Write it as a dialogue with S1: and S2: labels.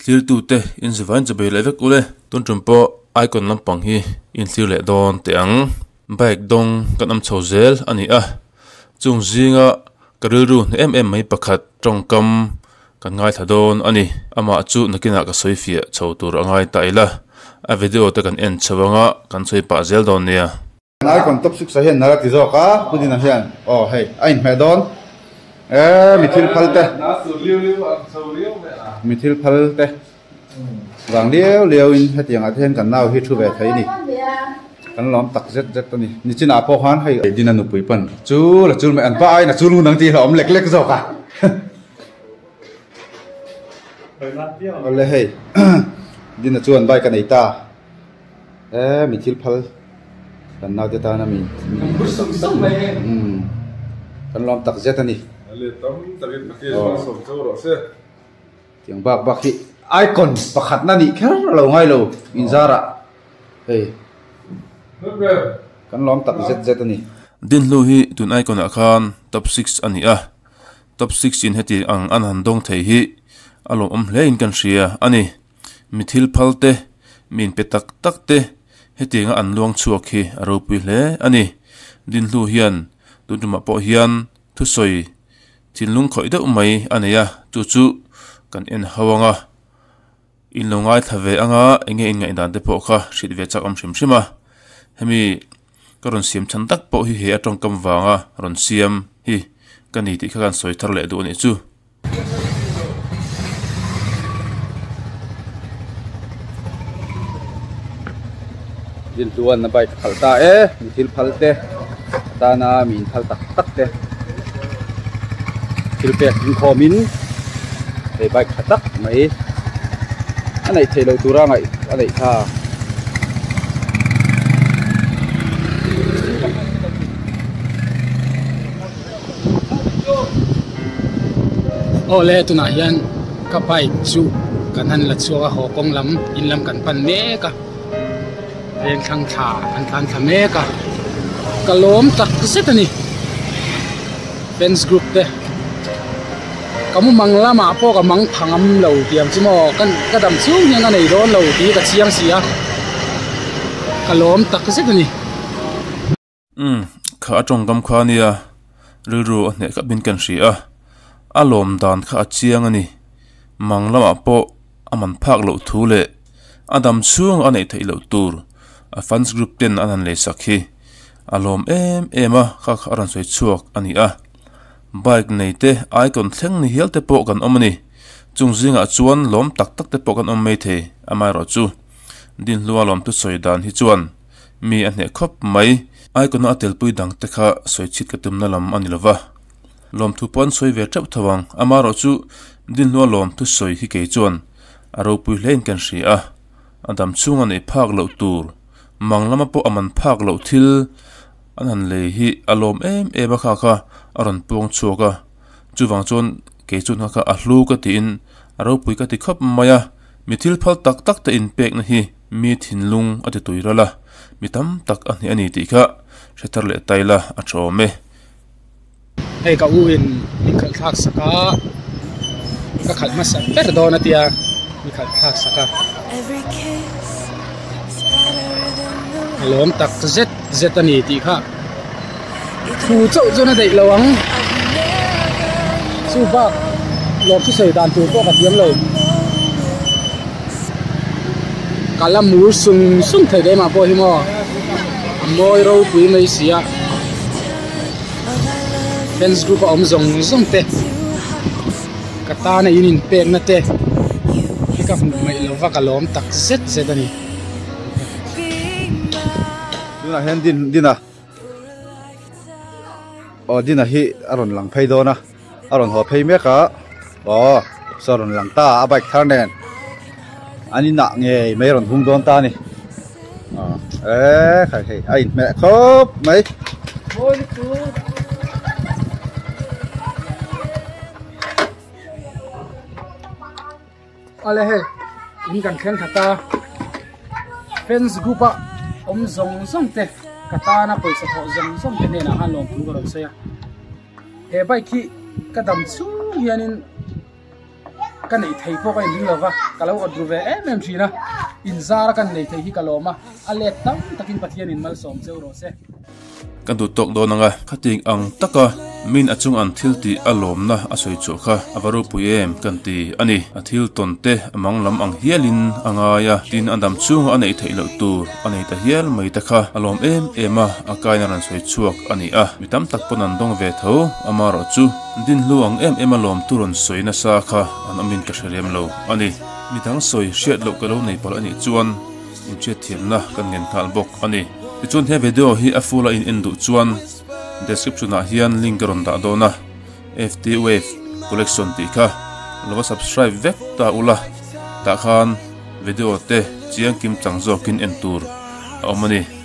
S1: Thlirtute in zavain chawbei leh vek ule. Tun tum pawh icon lampang hi in thlir leh dawn teh ang. Bike dawng kan awm chho zel a ni a, chung zinga ka rilru hne em em mai pakhat tawngkam kan ngaithla dawn a ni. Amah chu nakinah ka sawi fiah chho tur a ngai ta ila, a video te kan en chho anga kan sawi pah zel dawn nia.
S2: Icon top six ah hian nal a ti zawk a, pu Dina hian aw hei a inhmeh dawn e mi thil phal te mi thil phal te vang liau liau in hetiang ah te hian kan nau hi thu ve thei a ni kan lawm tak zet zet a ni nichin ah pawh khan hei Dina nupui pawn chu la chul mai an pa aiin a chul hun ang tih hlauhawm lek lek zawk a awle hei Dina chuan bike a nei ta. E mi thil phal kan naute tana mi kan lawm tak zet a ni tiang bak bak hi icon pakhat na nih kher a lo ngai lo inzar ah hei kan lawm tak zet zet a ni.
S1: Dinhlu hi tun icon ah khan top six a ni a, top six in heti ang an han dawng thei hi a lawmawm hle in kan hria a ni. Mi thil phal te, mi inpe tak tak te hetianga an luang chhuak hi a ropui hle a ni. Dinhlu hian tun tumah pawh hian thusawi thinlung khawih deuh mai a nei a, chu chu kan en ho ang a, in lo ngaithla ve ang a, enge inngaihdan te pawh kha hrilh ve chak awm hrim hrim a. Hemi ka rawn siam chhan tak pawh hi he a tawngkam vanga rawn siam hi ka ni tih kha kan sawi thar leh duh a nih chu.
S2: Dinhluan a bike a khalh ta e mi thil phal te tana mi in phal tak tak te thil pek inkhawm in hei bike tha tak mai a neih theih loh tura ngaih a neih tha.
S3: Awle tunah hian ka bike chu kan han la chhuak a haw kawng lam in lam kan pan mek a veng thlang thla an tlan thla mek a ka lawm tak zet a ni fans group te ka mu mang lamah pawh ka mang pha ngam lo tih ang chu maw ka dam chhung hian ka nei dawn lo tih ka chiang si a ka lawm tak zet a ni.
S1: Umm, kha a tawngkam kha ania, rilru a hneh khap in kan hria a, a lawm dan kha a chiang a ni. Mang lamah pawh a man phak loh thu leh a dam chhung a neih theih loh tur a fans group ten an han leisak hi a lawm em em a, kha kha a rawn sawi chhuak a ni a. Bike nei te icon thleng ni hial te pawh kan awm a ni. Chung zingah chuan lawm tak tak te pawh kan awm mai thei, amaherawhchu Dinhlua lawmtu sawi dan hi chuan Mi a hneh khawp mai. Icon-a a telpui dang te kha sawi chhit ka tumna lam a ni lova. Lawmthu pawh an sawi ve teuh tho ang. Amaherawh chu Dinhlua lawmthu sawi hi kei chuan a ropui hlein kan hria a. A dam chhung a neih phak loh tur, mang lama pawh a man phak loh thil an han lei hi a lawm em em a kha kha a rawn puang chhuak a. Chuvang chuan kei chuan kha kha a hlu ka tiin a ropui ka ti khawp mai a. Mi thil phal tak tak te inpekna hi Mi thinlung a ti tui ral a, mi tam tak a hneh a ni tih kha hre thar leh ta ila a tha awm e.
S3: Hei ka u in min khalh thlak sak a, ka khalh hmasa ber dawn a tia min khalh thlak sak a. A lawm tak zet zet a ni tih kha thu chauh chuan a daih lo ang. Chu bak lawm thusawi dan tur pawh ka thiam lo. Ka la mur sung sung thei daih mah pawh hi maw a mawi ropui mai si a fans group a awm zawng zawng te ka tana in inpekna te hi ka hmuh hmaih lova ka lawm tak zet zet a ni.
S2: Tunah hian din dina aw dina hi a rawn lang phei dawn a. A rawn haw phei mek a, aw saw rawn lang ta a bike thar nen an inah ngei mai rawn hung dawn ta a ni e khai hei a inhmeh khawp mai.
S3: Ale hei in kan thleng khat a fans group a awm zawng zawng te ka tana pawisa thawh zawng zawng te hnenah khan lawmthu ka rawn sawi a. He bike hi ka dam chhung hianin ka neih thei pawh ka inring lova, ka lo awt ru ve em em thin a, in zara kan nei thei hi ka lawm a, a let tam takin Pathianin malsawm cheu rawh se.
S1: Ka duh tawk dawn ang a, khating ang taka min a chung an thil tih a lawmna a sawi chhuah kha a va ropui em kan ti a ni. A thil tawn te a mang lam ang hialin a ngai a, tin a dam chhunga a neih theih loh tur a nei ta hial mai te kha a lawm em em a, a kain a rawn sawi chhuak a ni a, mi tam tak pawn an dawng ve tho, amaherawhchu dinhlu ang em em a lawmtu rawn sawi nasa kha an awmin ka hre lem lo a ni. Midang sawi hriat loh ka lo nei palh a nih chuan Inhriatthiamna kan ngen nghal bawk a ni. Tichuan he video hi a full a in en duh chuan description ah hian link ka rawn dah dawn a, FT Wave Collection tih kha lo va subscribe vek ta ula, tah khan video te chiang kim chang zawkin en tur a awm a ni.